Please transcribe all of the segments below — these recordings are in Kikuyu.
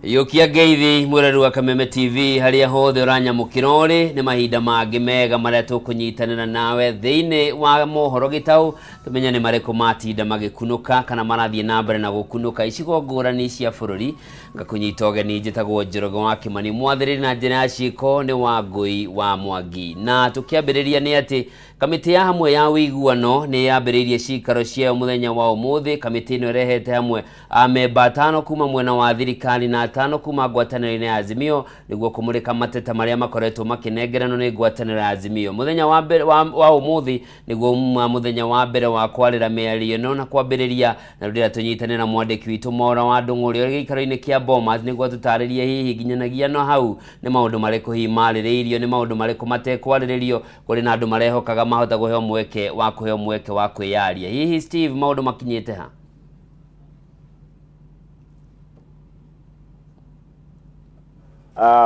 Yũkia ngeithi mwĩrori wa Kameme TV harĩa hothe ũranyamũkĩra ũrĩ, nĩ mahinda mangĩ mega marĩa tũkũnyitanĩra nawe thĩinĩ wa mohoro gĩtaũ, tũmenye nĩ marĩkũ matinda magĩkunũka kana marathiĩ na mbere na gũkunũka icigo ngũrani cia bũrũri. Ngakũnyita ũgeni, njĩtagwo Njoroge wa Kĩmani, mwathĩrĩri na njĩra ya ciĩko nĩ Wangũi wa Mwangi. Na tũkĩambĩrĩria nĩ atĩ kamĩtĩ ya hamwe ya ũiguano nĩ yambĩrĩirie cikaro ciayo mũthenya wa ũmũthĩ. Kamĩtĩ ĩno ĩrehete hamwe amemba atano kuma mwena wa thirikari na atano kuma ngwatanĩro-inĩ ya Azimio nĩguo kũmũrĩka mateta marĩa makoretwo makĩnengeranwo nĩ ngwatanĩro ya Azimio. Mũthenya wa mbere wa ũmũthĩ nĩguo uma mũthenya wa mbere wa kwarĩra mĩario ĩno na kwambĩrĩria na rĩrĩa tũnyitane na mwandĩki witũ Mwaũra wa Ndũng'ũ ũrĩa ũrĩ gĩikaro-inĩ kĩa Bomas nĩguo atũtarĩrie hihi nginyanagia no hau nĩ maũndũ marĩkũ hihi marĩrĩirio, nĩ maũndũ marĩkũ matekwarĩrĩrio, kũrĩ na andũ marehokaga mahota kũheo mweke wa kũheo mweke wa kwĩyaria. Hihi Steve, maũndũ makinyĩte ha?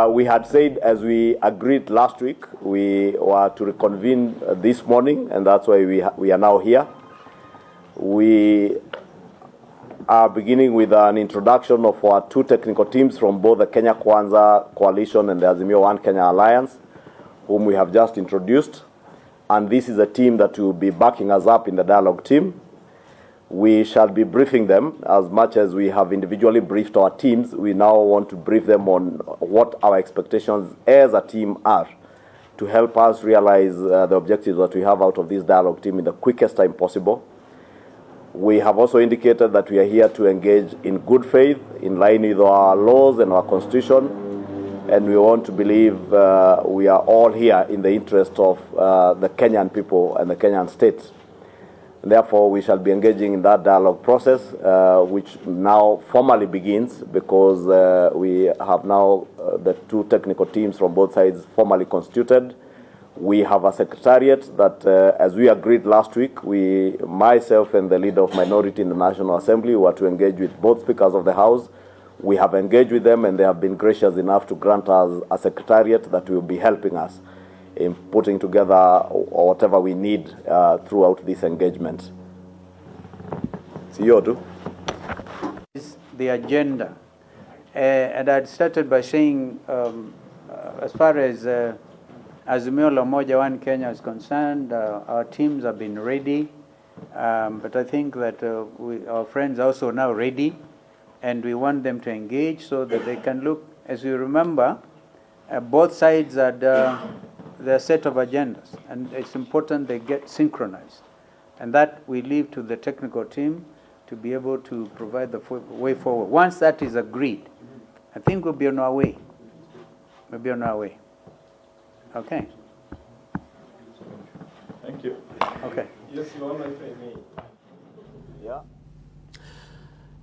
We had said, as we agreed last week, we were to reconvene this morning, and that's why we are now here. We are beginning with an introduction of our two technical teams from both the Kenya Kwanza Coalition and the Azimio One Kenya Alliance, whom we have just introduced. And this is a team that will be backing us up in the dialogue team. We shall be briefing them as much as we have individually briefed our teams. We now want to brief them on what our expectations as a team are to help us realize the objectives that we have out of this dialogue team in the quickest time possible. We have also indicated that we are here to engage in good faith, in line with our laws and our constitution, and we want to believe we are all here in the interest of the Kenyan people and the Kenyan state. Therefore, we shall be engaging in that dialogue process, which now formally begins because we have now the two technical teams from both sides formally constituted. We have a secretariat that, as we agreed last week, we, myself and the leader of minority in the National Assembly, were to engage with both speakers of the House. We have engaged with them, and they have been gracious enough to grant us a secretariat that will be helping us in putting together whatever we need throughout this engagement. See you, do. The agenda. And I'd started by saying, as far as Azimio la Umoja One Kenya is concerned, our teams have been ready, but I think that our friends are also now ready, and we want them to engage so that they can look. As you remember, both sides had their set of agendas, and it's important they get synchronized. And that we leave to the technical team to be able to provide the way forward. Once that is agreed, I think we'll be on our way. We'll be on our way. Okay. Thank you. Okay. Yes, Your Honor, if I may. Yeah.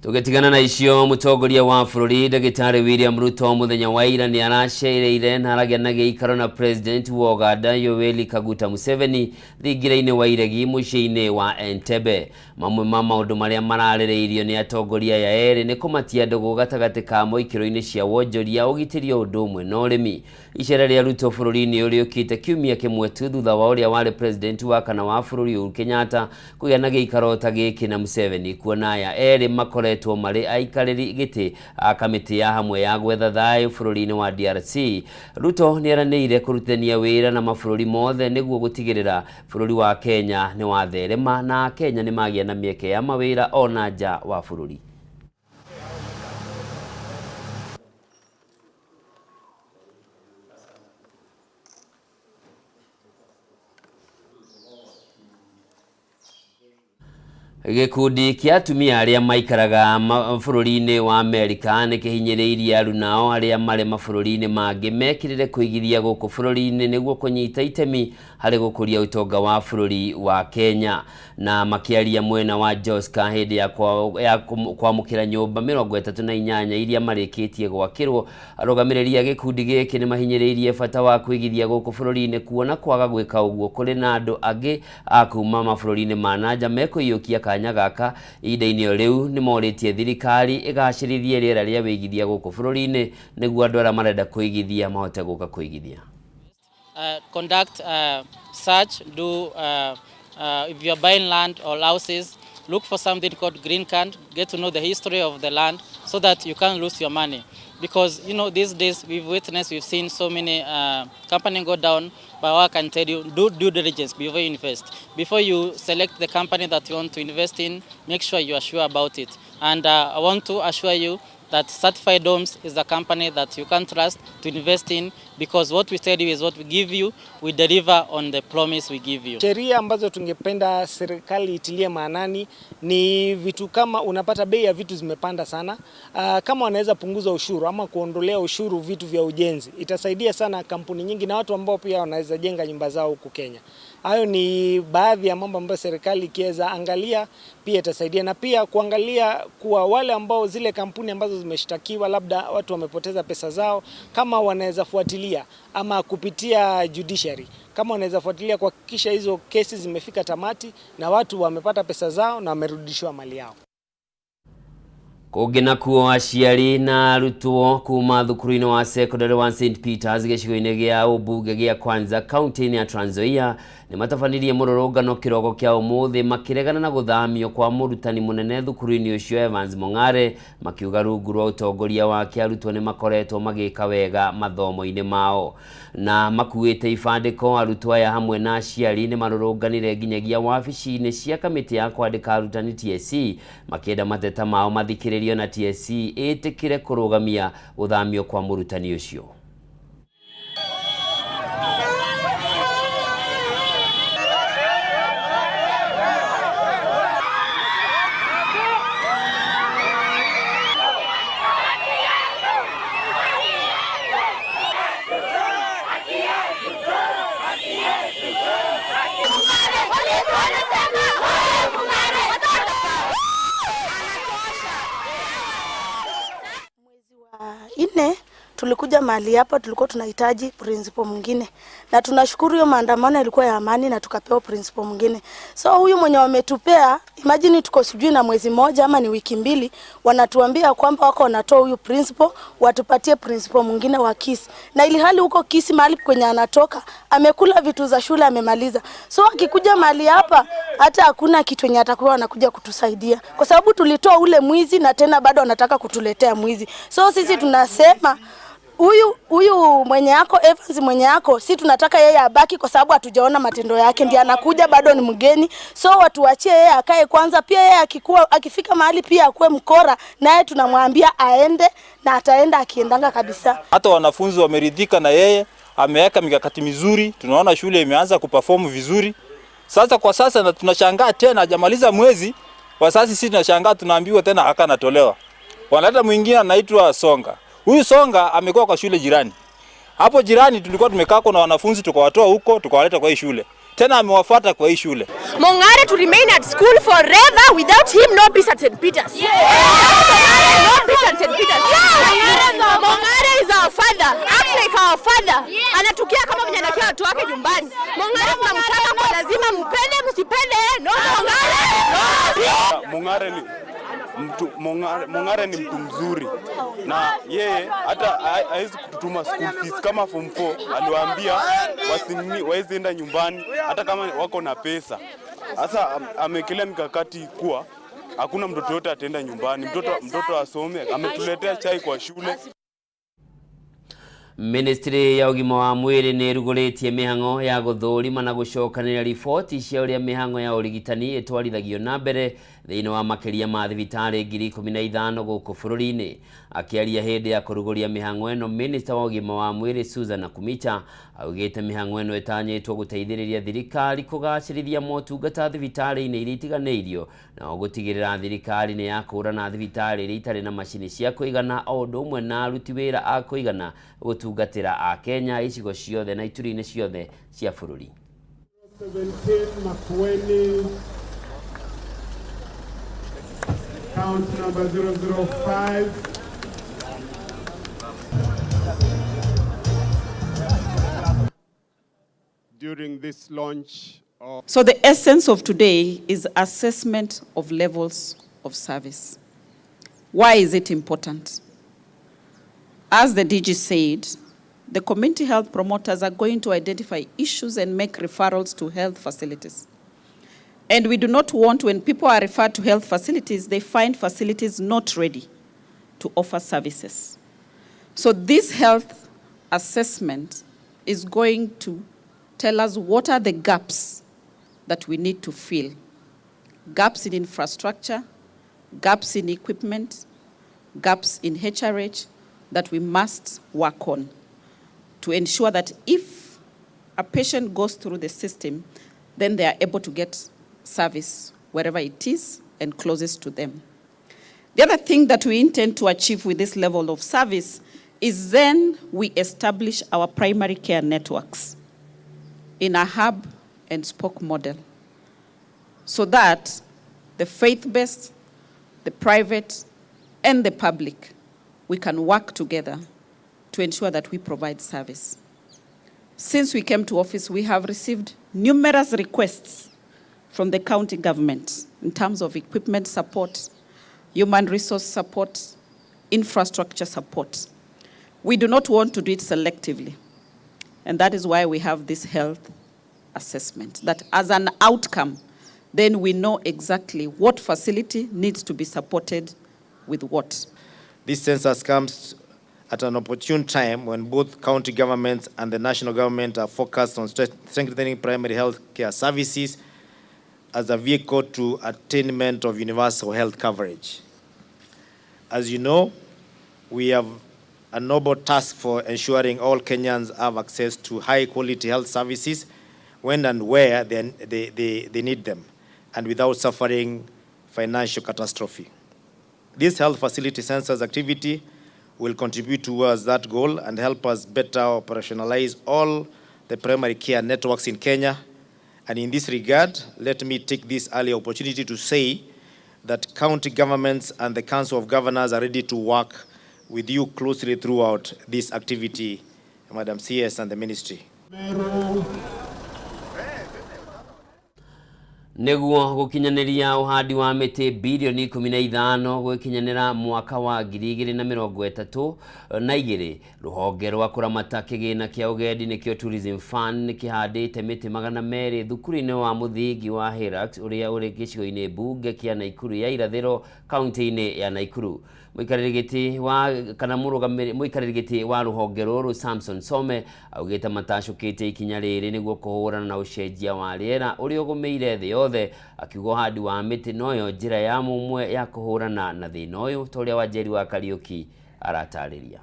Tũgĩtigana na icio, mũtongoria wa bũrũri Ndagĩtarĩ William Ruto mũthenya wa ira nĩ aracereire na aragĩa na gĩikaro na President wa Uganda Yoweri Kaguta Museveni thingira-inĩ wa Iregi mũciĩ-inĩ wa Entebbe. Mamwe ma maũndũ marĩa mararĩrĩirio nĩ atongoria aya erĩ nĩ kũmatia ndũgũ gatagatĩ ka moikĩro-inĩ cia wonjoria, ũgitĩri o ũndũ ũmwe na ũrĩmi. Icera rĩa Ruto bũrũri-inĩ ũrĩũkĩte kiumia kĩmwe tu thutha wa ũrĩa warĩ president wa kana wa bũrũri Uhuru Kenyatta kũgĩa na gĩikaro ta gĩkĩ na Museveni, kuona aya erĩ makoretwo marĩ aikarĩri gĩtĩ a kamĩtĩ ya hamwe ya gwetha thayũ bũrũri-inĩ wa DRC. Ruto nĩ eranĩire kũrutithania wĩra na mabũrũri mothe nĩguo gũtigĩrĩra bũrũri wa Kenya nĩ watherema na Kenya nĩ magĩa na mĩeke ya mawĩra ona nja wa bũrũri. Gĩkundi kĩa atumia arĩa maikaraga bũrũri-inĩ wa Amerika nĩ kĩhinyĩrĩirie arunao arĩa marĩ mabũrũri-inĩ mangĩ mekĩrĩre kũigithia gũkũ bũrũri-inĩ nĩguo kũnyita itemi harĩ gũkũria ũtonga wa bũrũri wa Kenya. Na makĩaria mwena wa Joska hĩndĩ ya kwamũkĩra nyũmba 38 iria marĩkĩtie gwakĩrwo, arũgamĩrĩri a gĩkundi gĩkĩ nĩ mahinyĩrĩirie bata wa kũigithia gũkũ bũrũri-inĩ, kuona kwaga gwĩka ũguo kũrĩ na andũ angĩ a kuma mabũrũri-inĩ ma nanja mekũiyũkia kanya gaka. Ihinda-inĩ o rĩu nĩ morĩtie thirikari ĩgacĩrithie rĩera rĩa wĩigithia gũkũ bũrũri-inĩ nĩguo andũ arĩa marenda kũigithia mahote gũka kũigithia. Conduct search, do if you are buying land or houses, Look for something called green card, get to know the history of the land so that you can't lose your money. Because, you know, these days we've witnessed, we've seen so many companies go down, but I can tell you, do due diligence before you invest. Before you select the company that you want to invest in, make sure you are sure about it. And I want to assure you that Certified Homes is a company that you can trust to invest in, because what we tell you is what we give you. We deliver on the promise we give you. Sheria ambazo tungependa serikali itilie maanani ni vitu kama unapata bei ya vitu zimepanda sana. Kama wanaweza punguza ushuru ama kuondolea ushuru vitu vya ujenzi, itasaidia sana kampuni nyingi na watu ambao pia wanaweza jenga nyumba zao huku Kenya. Hayo ni baadhi ya mambo ambayo serikali ikiweza angalia pia itasaidia, na pia kuangalia kuwa wale ambao zile kampuni ambazo zimeshtakiwa labda watu wamepoteza pesa zao, kama wanaweza fuatilia ama kupitia judiciary, kama wanaweza fuatilia kuhakikisha hizo kesi zimefika tamati na watu wamepata pesa zao na wamerudishiwa mali yao. Kũngĩ nakuo aciari na arutwo kuma thukuru-inĩ wa secondary wa St Peters gĩcigo-inĩ gĩa ũmbunge gĩa Kwanza kaunti-inĩ ya Trans Nzoia nĩ matabanirie mũrũrũngano kĩroko kĩa ũmũthĩ makĩregana na gũthamio kwa mũrutani mũnene thukuru-inĩ ũcio Evans Mong'are, makiuga rungu rwa ũtongoria wake arutwo nĩ makoretwo magĩka wega mathomo-inĩ mao. Na makuĩte ibandĩko arutwo aya hamwe na aciari nĩ marũrũnganire nginyagia wabici-inĩ cia kamĩtĩ ya kwandĩka arutani TSC makĩenda mateta mao mathikĩrĩrio na TSC ĩtĩkĩre kũrũgamia gũthamio kwa mũrutani ũcio. Nne tulikuja mahali hapa, tulikuwa tunahitaji principal mwingine, na tunashukuru hiyo maandamano ilikuwa ya amani na tukapewa principal mwingine. So huyu mwenye wametupea, imagine tuko sijui na mwezi mmoja ama ni wiki mbili, wanatuambia kwamba wako wanatoa huyu principal, watupatie principal mwingine wa Kisii, na ili hali huko Kisii mahali kwenye anatoka amekula vitu za shule amemaliza. So akikuja mahali hapa hata hakuna kitu yenye atakuwa anakuja kutusaidia, kwa sababu tulitoa ule mwizi na tena bado anataka kutuletea mwizi. So sisi tunasema huyu mwenye yako Evans mwenye yako, si tunataka yeye abaki, kwa sababu hatujaona matendo yake, ndiye anakuja bado ni mgeni. So watu waachie yeye akae kwanza, pia yeye akikuwa akifika mahali pia akuwe mkora, naye tunamwambia aende na ataenda akiendanga kabisa. Hata wanafunzi wameridhika na yeye, ameweka mikakati mizuri, tunaona shule imeanza kuperform vizuri. Sasa kwa sasa na tunashangaa tena hajamaliza mwezi, kwa sasa sisi tunashangaa tunaambiwa tena akanatolewa. Wanaleta mwingine anaitwa Songa. Huyu Songa amekuwa kwa shule jirani. Hapo jirani tulikuwa tumekaa na wanafunzi tukawatoa huko tukawaleta kwa hii shule. Tena amewafuata kwa hii shule. Mong'are to remain at school forever. Without him no peace at St. Peters. Yeah. No peace at St. Peters. Yeah. Mong'are is our father. Act like our father. Yeah. Anatukia kama mwenye anakia watu wake nyumbani. Mong'are tunamtaka kwa lazima, mpende msipende. No Mong'are. No. Mong'are ni mtu, Mong'are ni mtu mzuri na yeye hata hawezi kututuma school fees. Kama form 4 aliwaambia waezi enda nyumbani hata kama wako na pesa. Sasa amekelea mikakati kuwa hakuna mtoto yote ataenda nyumbani, mtoto asome. Ametuletea chai kwa shule. Ministry ya ũgima wa mwĩrĩ nĩ ĩrugũrĩtie mĩhang'o ya gũthũrima na gũcokanĩrĩria riboti cia ũrĩa mĩhang'o ya ũrigitani ĩtwarithagio na mbere thĩinĩ wa makĩria ma thibitarĩ 15,000 gũkũ bũrũri-inĩ. Akĩaria hĩndĩ ya kũrugũria mĩhang'o ĩno, Minister wa ũgima wa mwĩrĩ Susan Nakhumicha augĩte mĩhang'o ĩno ĩtanyĩtwo gũteithĩrĩria thirikari kũgacĩrithia motungata thibitarĩ-inĩ iria itiganĩirio na gũtigĩrĩra thirikari nĩ yakũrana thibitarĩ iria itarĩ na macini cia kũigana o ũndũ ũmwe na aruti wĩra a kũigana gũtungatĩra Akenya icigo ciothe na ituri-inĩ ciothe cia bũrũri. 17 Makueni, count number 005. During this launch of So the essence of today is assessment of levels of service. Why is it important? As the DG said, the community health promoters are going to identify issues and make referrals to health facilities. And we do not want, when people are referred to health facilities, they find facilities not ready to offer services. So this health assessment is going to tell us what are the gaps that we need to fill. Gaps in infrastructure, gaps in equipment, gaps in HRH that we must work on to ensure that if a patient goes through the system, then they are able to get service wherever it is and closest to them. The other thing that we intend to achieve with this level of service is then we establish our primary care networks in a hub and spoke model so that the faith-based, the private, and the public, we can work together to ensure that we provide service. Since we came to office, we have received numerous requests from the county government in terms of equipment support, human resource support, infrastructure support. We do not want to do it selectively. And that is why we have this health assessment, that as an outcome, then we know exactly what facility needs to be supported with what. This census comes at an opportune time when both county governments and the national government are focused on strengthening primary health care services as a vehicle to attainment of universal health coverage. As you know, we have a noble task for ensuring all Kenyans have access to high quality health services when and where they need them, and without suffering financial catastrophe. This health facility census activity will contribute towards that goal and help us better operationalize all the primary care networks in Kenya. And in this regard, let me take this early opportunity to say that county governments and the Council of Governors are ready to work with you closely throughout this activity, Madam CS and the Ministry. Nĩguo gũkinyanĩria ũhandi wa mĩtĩ birioni 15 gwĩkinyanĩra mwaka wa 2032, rũhonge rwa kũramata kĩgĩna kĩa ũgendi nĩkĩo Tourism Fund nĩkĩhandĩte mĩtĩ 200 thukuru-inĩ wa mũthingi wa Hillux ũrĩa ũrĩ gĩcigo-inĩ mbunge kĩa Naikuru ya irathĩro kaunti-inĩ ya Naikuru. Mũikarĩri gĩtĩ wa kana mũrũgamĩrĩri mũikarĩri gĩtĩ wa rũhonge rũrũ Samson Some augĩte matacũkĩte ikinya rĩrĩ nĩguo kũhũrana na ũcenjia wa rĩera ũrĩa ũgũmĩire thĩ yothe, akiuga ũhandi wa mĩtĩ noyo njĩra ya mũmwe ya kũhũrana na thĩna ũyũ ta ũrĩa Wanjeri wa Kariũki aratarĩria.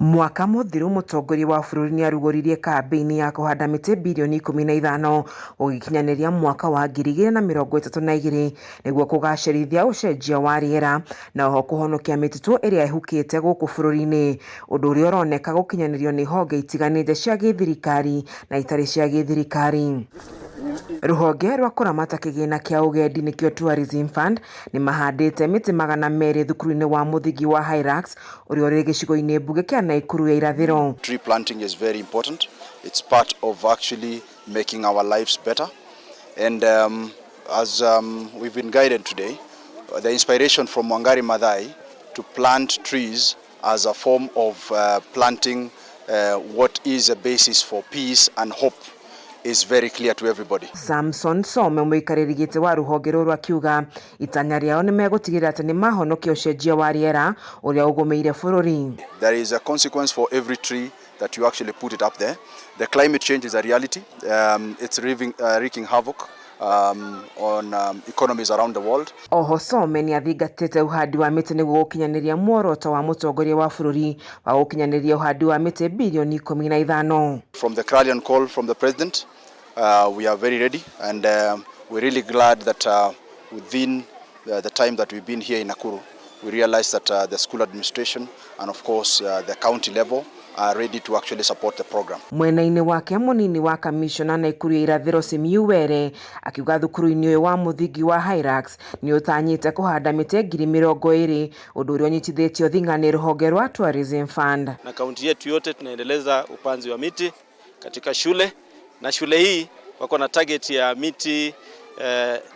Mwaka mũthiru mũtongoria wa bũrũri nĩarugũririe kambĩini ya kũhanda mĩtĩ birioni 15 gũgĩkinyanĩria mwaka wa 2032 nĩguo kũgacĩrithia ũcenjia wa rĩera na oho kũhonokia mĩtitũ ĩrĩa ĩhukĩte gũkũ bũrũri-inĩ, ũndũ ũrĩa ũroneka gũkinyanĩrio nĩ honge itiganĩte cia gĩthirikari na itarĩ cia gĩthirikari. Rũhonge rwa kũramata kĩgĩna kĩa ũgendi nĩkĩo Tourism Fund nĩmahandĩte mĩtĩ 200 thukuru-inĩ wa mũthingi wa Hilux ũrĩa ũrĩ gĩcigo-inĩ mbunge kĩa Naikuru ya irathĩro. Tree planting is very important. It's part of actually making our lives better. And as we've been guided today, the inspiration from Wangari Maathai to plant trees as a form of planting what is a basis for peace and hope is very clear to everybody. Samson Some mũikarĩri gĩtĩ wa rũhonge rũrũ akiuga itanya rĩao nĩmegũtigĩrĩra atĩ nĩmahonokia ũcenjia wa rĩera ũrĩa ũgũmĩire bũrũri. There is a consequence for every tree that you actually put it up there. The climate change is a reality. It's wreaking havoc on economies around the world. Oho Some nĩathingatĩte ũhandi wa mĩtĩ nĩguo gũkinyanĩria muoroto wa mũtongoria wa bũrũri wa gũkinyanĩria ũhandi wa mĩtĩ birioni 15. From the clarion call from the president, we are very ready, and we're really glad that within the time that we've been here in Nakuru, we realize that the school administration and of course the county level are ready to actually support the program. Mwena-inĩ wake mũnini wa kamishona Naikuru ya irathĩro Simiyu Were akiuga thukuru-inĩ ũyũ wa mũthingi wa Hilux nĩ ũtanyĩte kũhanda mĩtĩ 20,000 ũndũ ũrĩa ũnyitithĩtio thing'a nĩ rũhonge rwa Tourism Fund. Na kaunti yetu yote tunaendeleza upanzi wa miti katika shule, na shule hii wako na target ya miti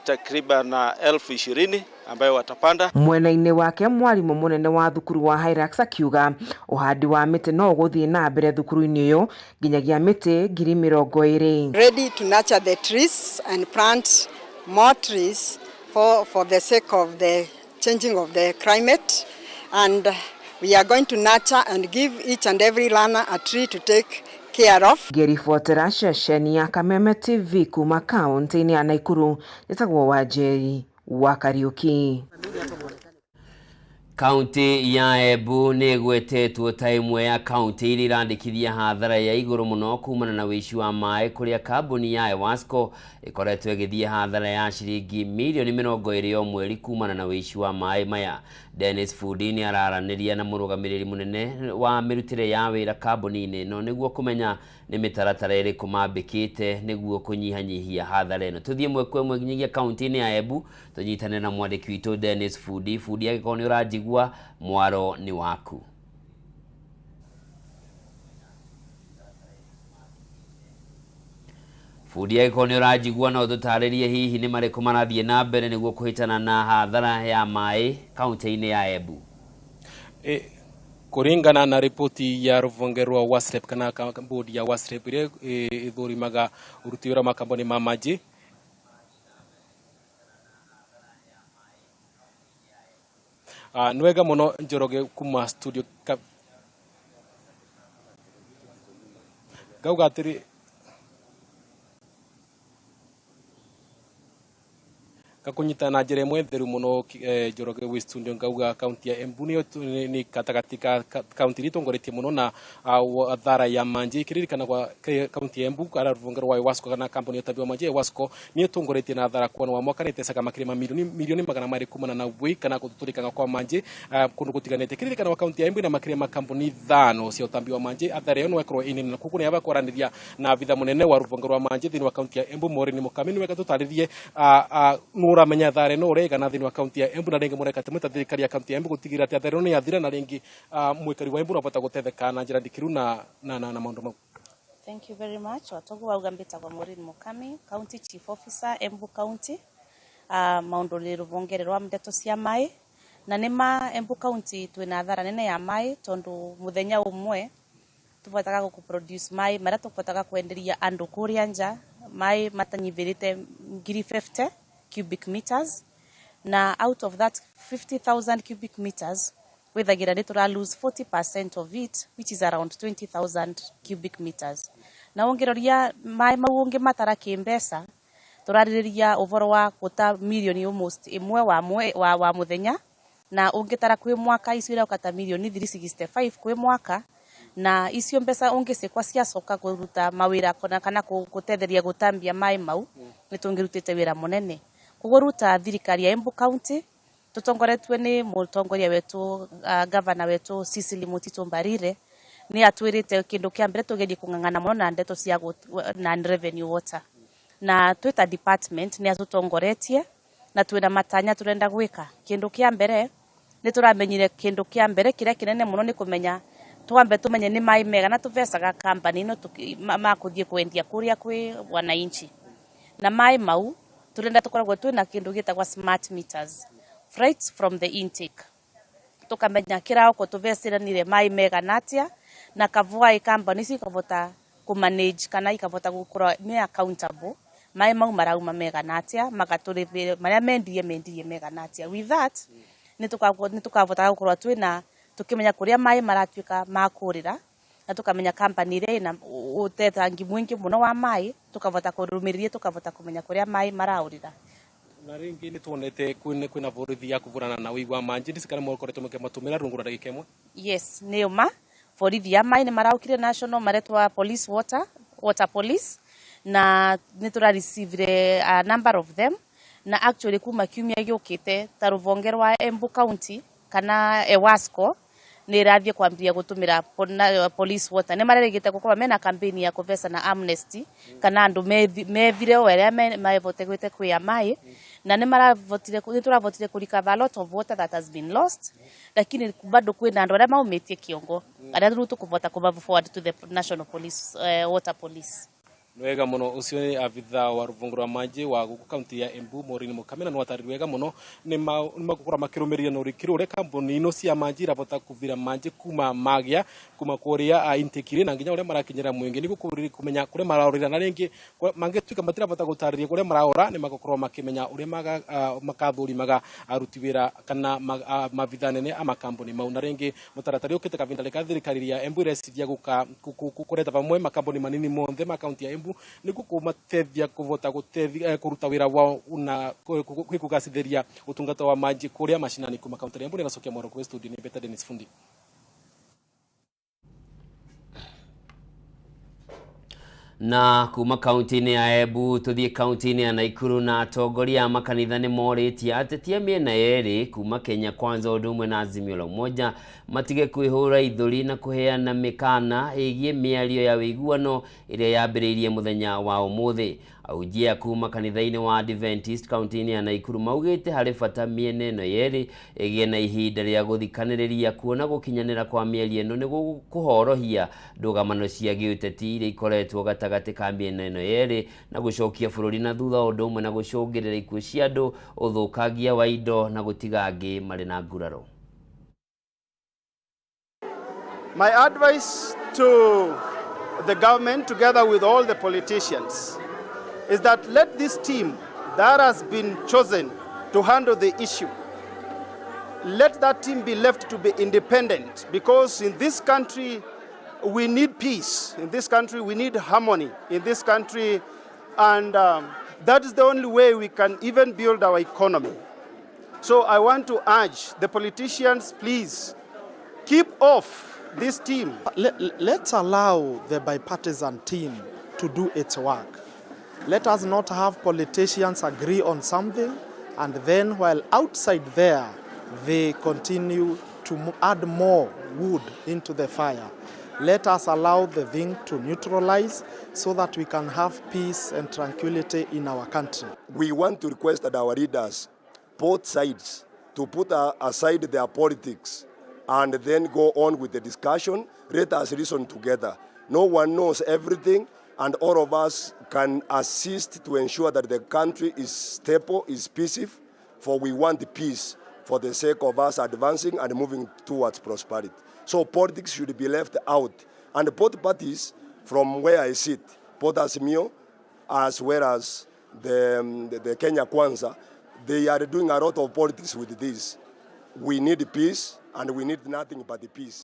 takriban 20,000 ambayo watapanda. Mwena-inĩ wake mwarimũ mũnene wa thukuru wa Hilux akiuga ũhandi wa mĩtĩ no ũgũthiĩ na mbere thukuru-inĩ ũyũ nginyagia mĩtĩ 20,000. Ready to nurture the trees and plant more trees for the sake of the changing of the climate, and we are going to nurture and give each and every learner a tree to take care of. Ngĩribotera ceceni ya Kameme TV kuma kaunti-inĩ ya Nakuru, njĩtagwo Wanjeri wa Kariuki. Kaunti ya Embu nĩ ĩgwetetwo ta ĩmwe ya kaunti iria irandĩkithia hathara ya igũrũ mũno kumana na ũici wa maĩ kũrĩa kambuni ya Ewasco ĩkoretwo ĩgĩthiĩ hathara ya ciringi mirioni 20 o mweri kumana na ũici wa maĩ maya. Dennis Fundi nĩ araranĩria na mũrũgamĩrĩri mũnene wa mĩrutĩre ya wĩra kambuni-inĩ ĩno nĩguo kũmenya nĩ mĩtaratara ĩrĩkũ mambĩkĩte nĩguo kũnyihanyihia hathara ĩno. Tũthiĩ ĩmwe kwa ĩmwe nginyagia kaunti-inĩ ya Embu tũnyitane na mwandĩki witũ Dennis Fundi. Fundi, angĩkorwo nĩ ũranjigua, mwaro nĩ waku. Fundi, angĩkorwo nĩ ũranjigua no ũtũtarĩrie hihi nĩ marĩkũ marathiĩ na mbere nĩguo kũhĩtana na hathara ya maĩ kaunti-inĩ ya Embu. Kuringana na ripoti ya ruvonge rwa WASREB kana bodi ya WASREB iria ithurimaga uruti wira makambuni ma maji nĩ wega mũno Njoroge kuma studio ngauga atĩrĩ gakunyita na njĩra ĩmwe theru mũno Njoroge wĩ studio ngauga kaunti ya Embu nĩyo nĩ gatagatĩ ka kaunti iria itongoretie mũno na thara ya manji ikiririkana kwa kaunti ya Embu kana ruvonge rwa Ewasco kana kambuni ya ũtambi wa manji Ewasco nĩyo ĩtongoretie na thara kuona wa mwaka nĩtecaga makĩria ma milioni 200 kumana na wĩ kana gũtũrĩkanga kwa manji kũndũ gũtiganĩte. Kiririkana wa kaunti ya Embu ina makĩria ma kambuni 5 cia ũtambi wa manji athara ĩyo no ĩkorwo ĩ nene na koguo nĩ kwaranĩria na abitha mũnene wa ruvonge rwa manji thĩinĩ wa kaunti ya Embu Maureen Mũkami nĩ wega tũtarĩrie nũ ũramenya thara ĩno ũrĩa ĩigana thĩinĩ wa kaunti ya Embu na rĩngĩ mũreka atĩ mwĩta thirikari ya kaunti ya Embu gũtigĩrĩra atĩ athara ĩno nĩ yathira na rĩngĩ mwĩkari wa Embu no abota gũtetheka na njĩra ndikĩru na maũndũ mau. Thank you very much. Watogo wauga mbitagwa Maureen Mukami, County Chief Officer, Embu County. Maundu nĩ rũhonge rwa ndeto cia maĩ na nĩ ma Embu County twĩna thara nene ya maĩ tondu muthenya ũmwe tũbotaga gũkũ produce maĩ marĩa tũbotaga kwenderia andũ kũrĩa nja maĩ matanyivĩrĩte 50,000 cubic meters na out of that 50,000 cubic meters withagira nĩ tũra lose 40% of it, which is around 20,000 cubic meters. Na ũngĩroria maĩ mau ũngĩmatara kĩmbeca tũrarĩrĩria ũhoro wa gũta milioni almost ĩmwe wa mũthenya na ũngĩtara kwĩ mwaka icio irauka ta milioni 365 kwĩ mwaka na icio mbeca ũngĩcikwa ciacoka kũruta mawĩra kana gũtetheria gũtambia maĩ mau nĩ tũngĩrutĩte wĩra mũnene. Koguo ruta thirikari ya Embu County tũtongoretio nĩ mũtongoria wetu governor wetu Cecily Mutito Mbarire nĩ atwĩrĩte kĩndũ kĩa mbere tũgerie kũng'ang'ana mũno na ndeto cia non revenue water na twĩta department nĩ atũtongoretie na twĩna matanya tũrenda gwĩka. Kĩndũ kĩa mbere nĩ tũramenyire kĩndũ kĩa mbere kĩrĩa kĩnene mũno nĩ kũmenya twambe tũmenye nĩ maĩ mega na tũbecaga company ĩno makũthiĩ kwendia kũrĩa kwĩ wananchi na maĩ mau tũrenda tũkoragwo twĩna kĩndũ gĩtagwo smart meters right from the intake tukamenya kĩraoko tũveciranire maĩ mega natia na kavua company icio ikavota kũ manage kana ikavota gũkorwo me accountable maĩ mau marauma mega natia magatũrĩthĩre marĩa mendirie mega natia. With that nĩ tũkavota gũkorwo twĩna tukimenya kũrĩa maĩ maratuĩka ma kũrĩra na tukamenya company ĩrĩa ĩna ũtetangi mwingi mũno wa maĩ tukavota kũrũmĩrĩria tukavota kũmenya kũrĩa maĩ maraũrĩra. Na rĩngĩ nĩ tuonete kwĩna borithi ya kũvũrana na ũigi wa manji ndicikana kana mũkoretwo mũkĩmatũmĩra rungu rwa ndagĩka ĩmwe. Yes, nĩ ma borithi ya maĩ nĩ maraũkire national maretwa police water police na nĩ tũra receive a number of them na actually kuma kiumia gĩũkĩte ta rũhonge rwa Embu County kana Ewasco nĩ ĩrathiĩ kwambĩrĩria gũtũmĩra police water. Nĩ marerĩgĩte gũkorwo mena campaign ya kũbeca na amnesty kana andũ methire o arĩa mavote kwĩa maĩ na nĩ maravotire nĩ tũravotire kũ recover a lot of water that has been lost, lakini bado kwĩna andũ arĩa maumĩtie kĩongo arĩa rĩu tũkũvota kũma forward to the national police water police. Nĩ wega mũno. Ũcio nĩ abitha wa rũvungu rwa manji wa gũkũ kaunti ya Embu, Maureen Mukamena. Nĩ watarĩria wega mũno nĩ magũkorwo makĩrũmĩrĩria na ũrikĩru ũrĩa kambuni ino cia manji irabota kuvira manji kuma magĩa kuma kũrĩa intake na nginya ũrĩa marakinyĩra mũingĩ nĩguo kũmenya kũrĩa maraũrĩra, na rĩngĩ mangĩtuĩka matirabota gũtarĩria kũrĩa maraũra, nĩ magũkorwo makĩmenya ũrĩa makathũrimaga aruti wĩra kana mabitha nene a makambuni mau. Na rĩngĩ mũtaratara ũkĩte kavinda rĩka thirikari ya Embu ĩreciria gũka kũreta vamwe makambuni manini monthe ma kaunti ya Embu nĩguo kũmatethia kũvota kũruta wĩra wao na kwikugacithĩria ũtungata wa maji kũrĩa mashinani. Kuma kaunti ya Embu nĩgacokia mwaro kwĩ studio nĩ Beta Dennis Fundi. Na kuma kaunti-inĩ ya Embu tũthiĩ kaunti-inĩ ya Naikuru, na atongoria a makanitha nĩ morĩtie ateti a mĩena yerĩ kuma Kenya Kwanza ũndũ ũmwe na Azimio la Umoja matige kwĩhũra ithũri na kũheana mĩkana ĩgiĩ mĩario ya ũiguano ĩrĩa yambĩrĩirie mũthenya wa ũmũthĩ. Ahunjia kuma kanitha-inĩ wa Adventist kaunti-inĩ ya Naikuru maugĩte harĩ bata mĩena ĩno yerĩ ĩgĩe na ihinda rĩa gũthikanĩrĩria, kuona gũkinyanĩra kwa mĩario ĩno nĩ gũkũhorohia ndũgamano cia gĩũteti iria ikoretwo gatagatĩ ka mĩena ĩno yerĩ na gũcokia bũrũri na thutha, ũndũ ũmwe na gũcũngĩrĩra ikuũ cia andũ, ũthũkangia wa indo na gũtiga angĩ marĩ na nguraro. My advice to the government, together with all the politicians, is that let this team that has been chosen to handle the issue, let that team be left to be independent, because in this country we need peace, in this country we need harmony, in this country, and that is the only way we can even build our economy. So I want to urge the politicians, please keep off this team. Let's allow the bipartisan team to do its work. Let us not have politicians agree on something and then while outside there they continue to add more wood into the fire. Let us allow the thing to neutralize so that we can have peace and tranquility in our country. We want to request that our leaders, both sides, to put aside their politics and then go on with the discussion. Let us reason together. No one knows everything, and all of us can assist to ensure that the country is stable, is peaceful, for we want peace for the sake of us advancing and moving towards prosperity. So politics should be left out. And both parties, from where I sit, both Azimio as well as the Kenya Kwanza, they are doing a lot of politics with this. We need peace, and we need nothing but the peace.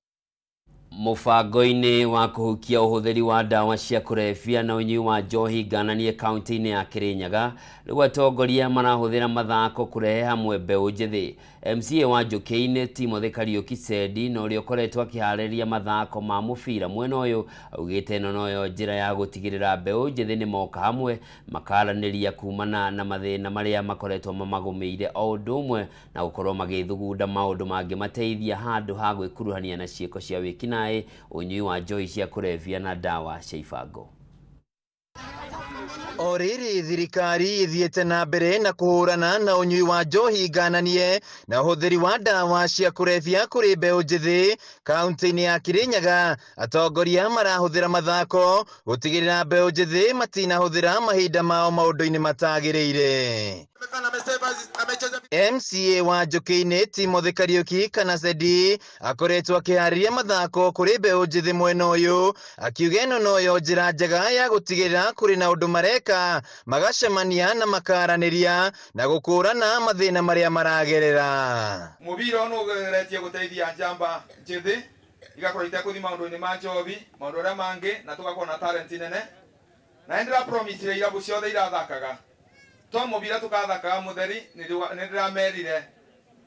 Mũbango-inĩ wa kũhukia ũhũthĩri wa ndawa cia kũrebia na ũnyui wa njohi ngananie kaunti-inĩ ya Kirinyaga, rĩu atongoria marahũthĩra mathako kũrehe hamwe mbeũ njĩthĩ. MCA wa Njũkĩ-inĩ Timothy Kariuki Sendi, na ũrĩa ũkoretwo akĩharĩria mathako ma mũbira mwena ũyũ, augĩte ĩno noyo njĩra ya gũtigĩrĩra mbeũ njĩthĩ nĩ moka hamwe makaranĩria kumana na mathĩna marĩa makoretwo mamagũmĩire, o ũndũ ũmwe na gũkorwo magĩthugunda maũndũ mangĩmateithia handũ ha gwĩkuruhania na ciĩko cia wĩkinaĩ, ũnyui wa njohi cia kũrebia na ndawa cia ibango. O rĩrĩ thirikari ĩthiĩte na mbere na kũhũrana na ũnyui wa njohi ngananie na ũhũthĩri wa ndawa cia kũrebia kũrĩ mbeũ njĩthĩ kaunti-inĩ ya Kirinyaga, atongoria marahũthĩra mathako gũtigĩrĩra mbeũ njĩthĩ matinahũthĩra mahinda mao maũndũ-inĩ matagĩrĩire. MCA wa Njũkĩ-inĩ Timothy Kariuki kana Sedi akoretwo akĩharĩria mathako kũrĩ mbeũ njĩthĩ mwena ũyũ, akiuga ĩno noyo njĩra njega ya gũtigĩrĩra kũrĩ na ũndũ mareka, magacemania na makaranĩria na gũkũrana mathĩna marĩa maragerera. Mũbira ũyũ nĩũgeretie gũteithia njamba njĩthĩ igakorwo itekũthiĩ maũndũ-inĩ ma njohi, maũndũ arĩa mangĩ, na tũgakorwo na talent nene. Na nĩ ndĩra irabu ciothe irathakaga to mũbira tũkathakaga mũtheri, nĩ ndĩramerire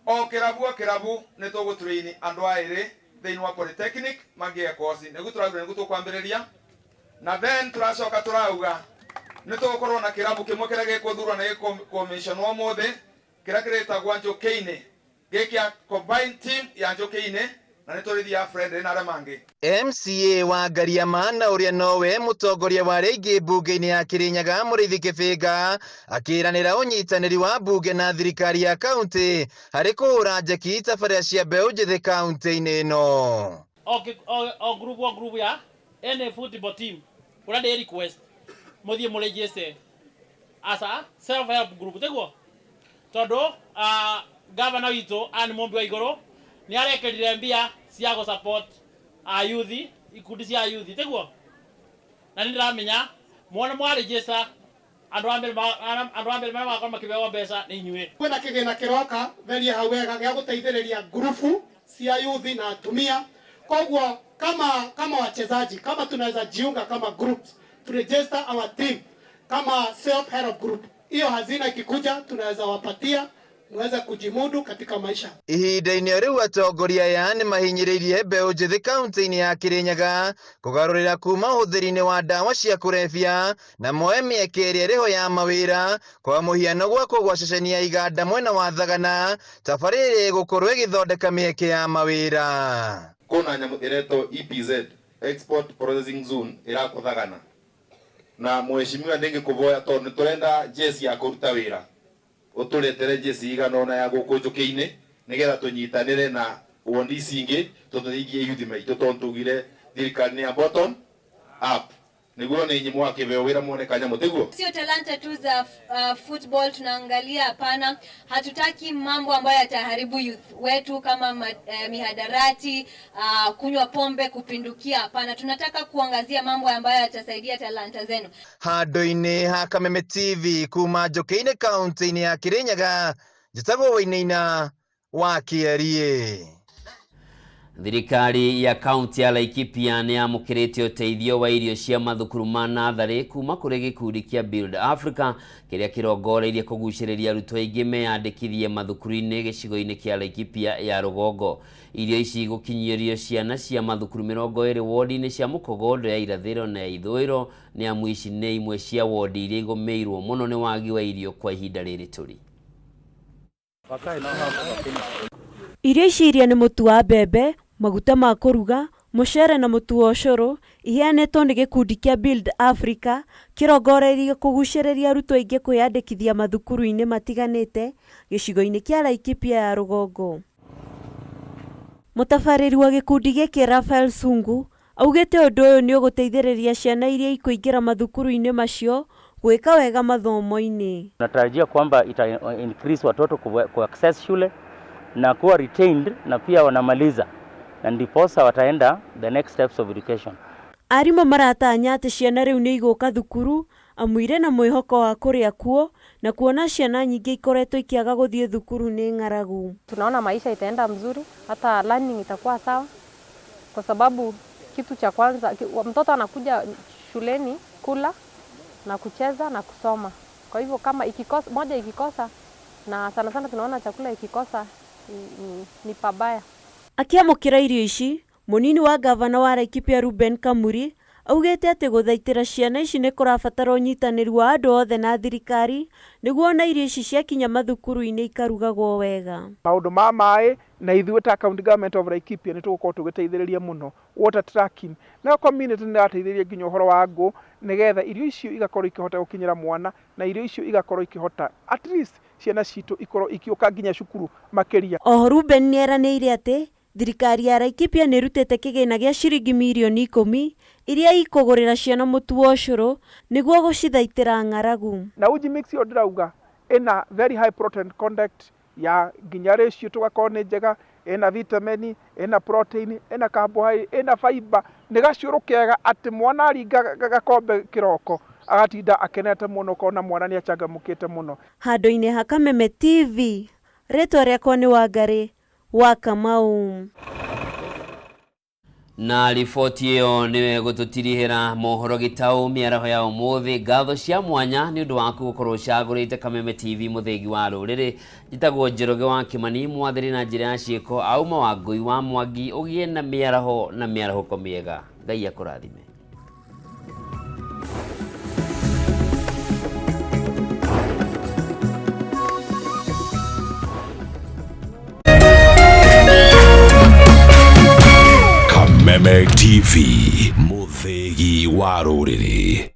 o kĩrabu o kĩrabu nĩ tũgũtrain andũ aĩrĩ thĩinĩ wa polytechnic magĩe kosi, nĩguo tũrauga nĩguo tũkwambĩrĩria. Na then tũracoka tũrauga nĩ tũgũkorwo na kĩrabu kĩmwe kĩrĩa gĩkũthurwo na gĩkũcommissionwo ũmũthĩ, kĩrĩa kĩrĩtagwo Njũkĩ-inĩ, gĩkĩa combined team ya Njũkĩ-inĩ, na nĩ tũrĩthiaga friendly na arĩa mangĩ. MCA wa Ngariama na ũrĩa nowe mũtongoria wa arĩa aingĩ mbunge-inĩ ya Kirinyaga Mũrĩithi Kĩbĩnga akĩranĩra ũnyitanĩri wa mbunge na thirikari ya kaunti harĩ kũhũra njeki tabarĩra cia mbeũ njĩthĩ kaunti-inĩ ĩno. O group o group ya any football team ũrĩa ndĩ request Muthie muregister as a self help group tiguo tondu gavana witũ Anne Mumbi wa Igũrũ nĩ arekerire mbia cia gũ support a youth ikundi cia youth tiguo na nĩ ndĩramenya mwona mwaregister andu a mbere maria magakorwo makĩheo mbeca nĩ inyuĩ. Kwĩna kĩgĩna kĩroka theria hau wega gĩa gũteithĩrĩria ngurubu cia youth na atumia. Koguo kama wachezaji kama tunaweza jiunga kama groups to register our team kama self help group, hiyo hazina ikikuja tunaweza wapatia muweze kujimudu katika maisha. Ihinda-inĩ rĩu atongoria aya nĩ mahinyĩrĩirie mbeũ njĩthĩ kaunti-inĩ ya Kirinyaga kũgarũrĩra kuma ũhũthĩri-inĩ wa ndawa cia kũrebia na moe mĩeke ĩrĩa ĩrĩho ya mawĩra kwa mũhiano gwakwo gwa ceceni ya iganda mwena wa Thagana tabarĩra ĩrĩa ĩgũkorwo ĩgĩthondeka mĩeke ya mawĩra. Kuna nyamũ ĩretwo EPZ, Export Processing Zone, ĩrakwo Thagana na mheshimiwa ndingĩkũvoya tondũ nĩtũrenda jesi ya kũruta wĩra uturetere jesi igana ona ya guku njuki-ini nigetha tunyitanire na wondi ici ingi tuthigie youth maitu tondu tugire thirikari ni ya bottom up niguo ni inyi mwakiveo wira muone kanyamu tiguo. Sio talanta tu za football tunaangalia, hapana. Hatutaki mambo ambayo yataharibu youth wetu kama mihadarati, kunywa pombe kupindukia, hapana. Tunataka kuangazia mambo ambayo yatasaidia talanta zenu. Handu-inĩ ha Kameme TV kuma Njũkĩ-inĩ kaunti-inĩ ya Kirinyaga, njĩtagwo Wainaina wa Kĩeriĩ. Thirikari ya kaunti ya Laikipia nĩ yamũkĩrĩte ũteithio wa irio cia mathukuru ma natharĩ kuma kũrĩ gĩkundi kĩa Build Africa kĩrĩa kĩrongoreirie kũgucĩrĩria arutwo aingĩ meyandĩkithie mathukuru-inĩ gĩcigo-inĩ kĩa Laikipia ya rũgongo. Irio ici igũkinyĩrio ciana cia mathukuru 20 wodi-inĩ cia Mũkogondo ya irathĩro na ya ithũĩro nĩ amu ici nĩ imwe cia wodi iria igũmĩirwo mũno nĩ wagi wa irio kwa ihinda rĩrĩ tũrĩ. Irio ici iria nĩ mũtu wa mbembe, maguta ma kũruga, mũcere na mũtu wa ũcũrũ iheanĩtwo nĩ gĩkundi kĩa Build Africa kĩrongoreirie kũgucĩrĩria arutwo aingĩ kwĩyandĩkithia mathukuru-inĩ matiganĩte gĩcigo-inĩ kĩa Laikipia ya rũgongo. Mũtabarĩri wa gĩkundi gĩkĩ Raphael Sungu augĩte ũndũ ũyũ nĩ ũgũteithĩrĩria ciana iria ikũingĩra mathukuru-inĩ macio gwĩka wega mathomo-inĩ. Tunatarajia kwamba ita increase watoto ku access shule na kuwa retained na pia wanamaliza na ndiposa wataenda the next steps of education. Arimũ maratanya atĩ ciana rĩu nĩ igũka thukuru amuire na mwĩhoko wa kũrĩa kuo na kuona ciana nyingĩ ikoretwo ikĩaga gũthiĩ thukuru nĩ ng'aragu. Tunaona maisha itaenda mzuri, hata learning itakuwa sawa, kwa sababu kitu cha kwanza mtoto anakuja shuleni kula na kucheza na kusoma. Kwa hivyo kama ikikosa, moja ikikosa, na sana sana tunaona chakula ikikosa ni pabaya. Akiamũkĩra irio ici, mũnini wa gavana wa Laikipia Ruben Kamuri augĩte atĩ gũthaitĩra ciana ici nĩ kũrabatara ũnyitanĩri wa andũ othe na thirikari nĩguo ona irio ici ciakinya mathukuru-inĩ ikarugagwo wega. Maũndũ ma maĩ na ithuĩ ta county government of Laikipia nĩ tũgũkorwo tũgĩteithĩrĩria mũno water tracking, nayo community nĩ ĩrateithĩrĩria nginya ũhoro wa ngũ nĩgetha irio icio igakorwo ikĩhota gũkinyĩra mwana na irio icio igakorwo ikĩhota at least ciana citũ ikorwo ikĩũka nginya cukuru makĩria. Oho Ruben nĩ eranĩire atĩ thirikari ya Laikipia nĩ ĩrutĩte kĩgĩna gĩa ciringi mirioni 10 iria ikũgũrĩra ciana mũtu wa ũcũrũ nĩguo gũcithaitĩra ng'aragu. Na uji mix ĩyo ndĩrauga ĩna very high protein content ya nginya ratio tũgakorwo nĩ njega, ĩna vitamin, ĩna protein, ĩna carbohydrate, ĩna fiber, nĩ gacũrũ kega atĩ mwana aringa gakombe kĩroko agatinda akenete mũno kona mwana nĩ achangamũkĩte mũno. Handũ-inĩ ha Kameme TV, rĩtwa rĩakwa nĩ Wangari wa Kamau. Na riboti ĩyo nĩwe gũtũtirihĩra mohoro gĩtaũ mĩaraho ya ũmũthĩ. Ngatho cia mwanya nĩ ũndũ waku gũkorwo ũcagũrĩte Kameme TV mũthĩgi wa rũrĩrĩ. Njĩtagwo Njoroge wa Kĩmani, mwathĩri na njĩra ya ciĩko auma wa Ngũi wa Mwangi. Ũgĩe na mĩaraho na mĩarahũko mĩega. Ngai akũrathime. Kameme TV, mũthĩgi wa rũrĩrĩ.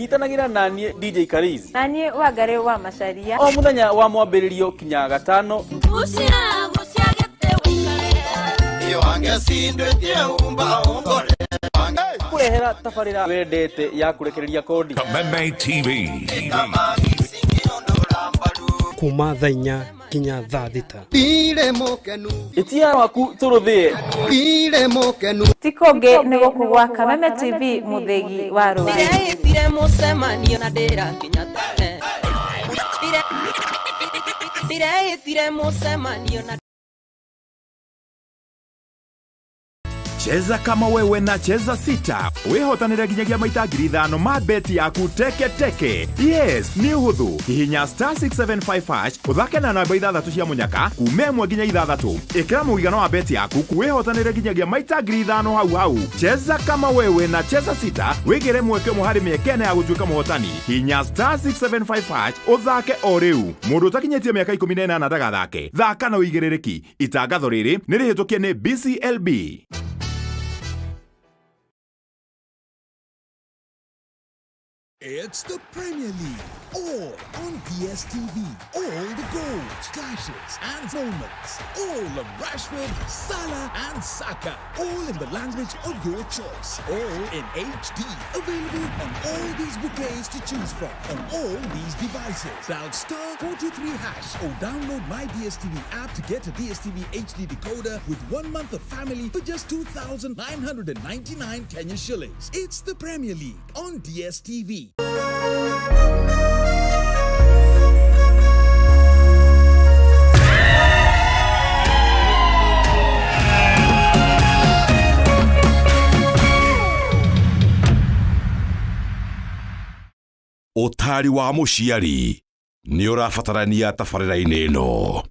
Nyitanagĩra naniĩ DJ Karizi na niĩ Wangari wa Macharia o mũthenya wa mwambĩrĩrio kinya gatano. Kũrehera tabarĩra wendete ya kũrekereria kodi. Kameme TV. Kuma thaa 4 nginya thaa 6. Itia waku tũrũthĩe. Ti kũngĩ nĩ gũkũ gwa Kameme TV, mũthĩgi wa rũrĩrĩ. Ndĩreĩtire mũcemanio na ndĩrakinya tene. Ndĩreĩtire mũcemanio na Cheza kama wewe na Cheza Sita wihotanire nginyagia maita 5,000 ma beti yaku teke teke. Yes, nĩ ũhũthũ. Hihinya star 675 hash ũthake na namba 6 cia mũnyaka kuma 1 nginya 6. Ĩkĩra mũigana wa beti yaku wihotanire nginyagia maita 5,000 hau hau. Cheza kama wewe na Cheza Sita wĩgĩre mweke ũmwe harĩ mĩeke ĩna ya gũtuĩka mũhotani. Hihinya star 675 hash ũthake o rĩu. Mũndũ ũtakinyĩtie mĩaka 18 ndagathake. Thaka na ũigĩrĩrĩki. Itangatho rĩrĩ nĩ rĩhĩtũkie nĩ BCLB. It's the Premier League, all on DSTV. All the goals, clashes, and moments. All of Rashford, Salah, and Saka. All in the language of your choice. All in HD. Available on all these bouquets to choose from. On all these devices. Dial star 423 hash or download my DSTV app to get a DSTV HD decoder with 1 month of family for just 2,999 Kenya shillings. It's the Premier League on DSTV. Ũtari wa mũciari nĩ ũrabatarania tabarĩra-inĩ ĩno.